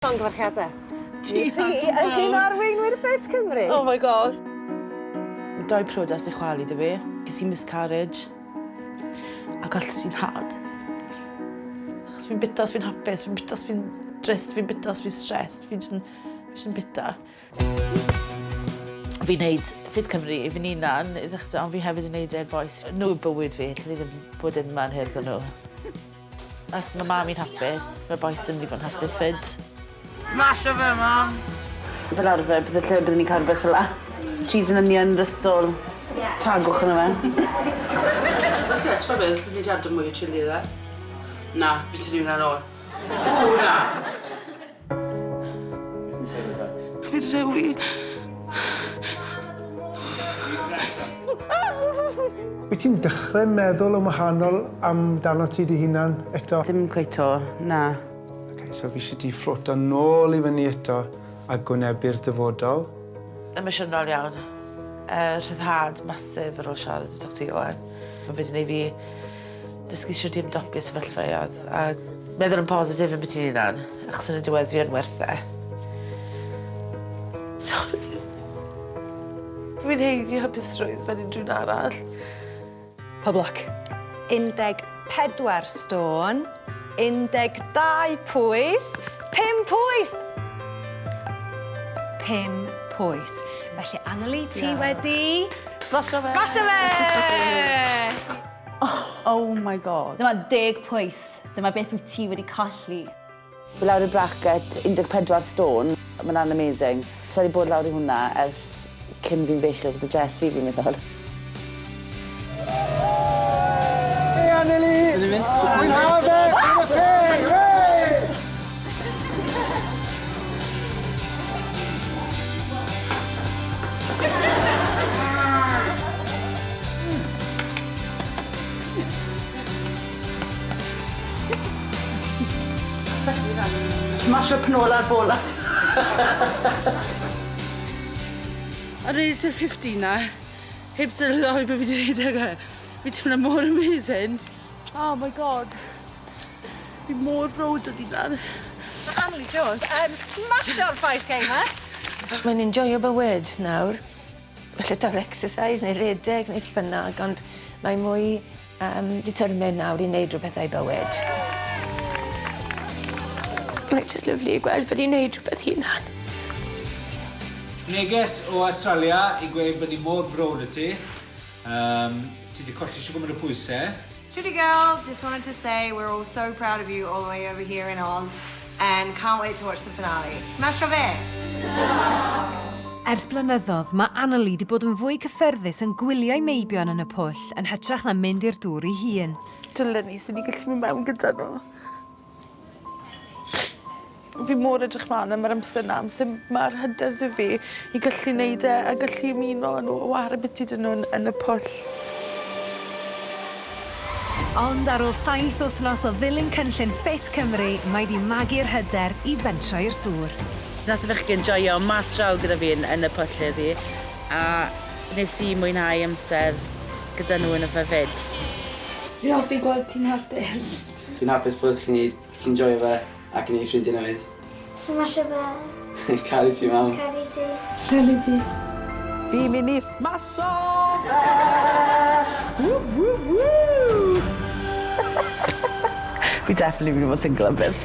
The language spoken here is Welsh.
Llongyfarchiadau. Ti yn un o arweinwyr Ffit Cymru. Oh my gosh. Doi priodas 'di chwalu 'da fi. Ges i miscarriage. A golles i'n nhad. Achos fi'n bita os fi'n hapus, fi'n bita os fi'n drist, fi'n bita os fi'n stressed, fi'n jyst yn, fi jyst yn bita. Fi'n neud Ffit Cymru i fi'n hunan i ddechrau, ond fi hefyd yn neud e i'r bois. Nhw yw bywyd fi, allen i ddim bod unman hebddyn nhw. Os ma' mam i'n hapus, ma'r bois yn mynd i fod yn hapus 'fyd. Smasho fe, mam! Fel arfer bydde lle byddwn ni'n cael rhywbeth fel 'a. Cheese and onion, rissole. Tagwch arno fe. Falle, t'mo' beth, ni 'di ado mwy o chilli iddo. Na, fi'n tynnu wnna nôl. Ww na! Fi'n rhewi. Wyt ti'n dechrau meddwl yn wahanol amdano ti dy hunan eto? Dim cweit 'to, na. Ok, so fi isie ti ffloto nôl i fyny eto a gwynebu'r dyfodol. Emosiynol iawn. Yy rhyddhad massive ar ôl siarad 'da Doctor Ioan. Ma' fe 'di neu' fi dysgu shwd i ymdopi â sefyllfaoedd a meddwl yn positif ambyti 'n hunan achos yn y diwedd fi yn werth e. Sori. Fi'n haeddu hapusrwydd fel unrhyw un arall. Pob lwc. 14 stôn, 12 pwys, 5 pwys! 5 pwys. Felly, Annalie, ti wedi... Smasho fe! Smasho fe! Oh my God. Dyma deg pwys. Dyma beth wyt ti wedi colli. Fi lawr i'r bracket 14 stôn. Ma' wnna'n amazing. Sa i 'di bod lawr i hwnna ers cyn fi'n beichiog 'da Jessie fi'n meddwl. Hey Annelie! Mwynha fe! Mwynha fe! Hey! Smasho pnola ar bola. A raise y 50 na, heb sylweddoli bod fi 'di neud e. Fi teimlo mor amazing. Oh my God. Fi mor browd o d'hunan. Ma' Annelie Jones yn smasho'r 5K 'ma. Mae'n enjoio bywyd nawr. Falle ta'r exercise neu redeg neu beth bynnag ond mae mwy yym determined nawr i neud rwbeth â'i bywyd. Mae jyst lyfli i gweld bod 'i'n neud rhwbeth hunan. Neges o Awstralia i gweud bod ni mor browd o ti. Yym ti 'di colli shwd gwmwn o pwyse. Judy girl, just wanted to say we're all so proud of you all the way over here in Oz and can't wait to watch the finale. Smasho fe! Ers blynyddodd, mae Annalee 'di bod yn fwy cyffyrddus yn gwylio'i meibion yn y pwll yn hytrach na mynd i'r dŵr ei hun. Dylen ni, swn i gallu mynd mewn gyda nhw. Fi mor edrych mlan am yr amser 'na amser ma'r hyder 'da fi i gallu neud e a gallu ymuno â nhw a ware biti 'da nhw yn yn y pwll. Ond ar ôl saith wythnos o ddilyn cynllun Ffit Cymru, mae 'di magu'r hyder i fentro i'r dŵr. Nath y fechgyn joio mas draw gyda fi yn yn y pwll heddi a nes i mwynhau amser gyda nhw yn y fe 'fyd. Fi'n hoffi gweld ti'n hapus. Dwi'n hapus bod chi'n neud, chi'n joio fe ac yn neud ffrindiau newydd. Smasho fe. Caru ti mam. Caru ti. Caru ti. Fi myn i smasho fe! Woo woo woo! Fi definitely myn i fod single am byth.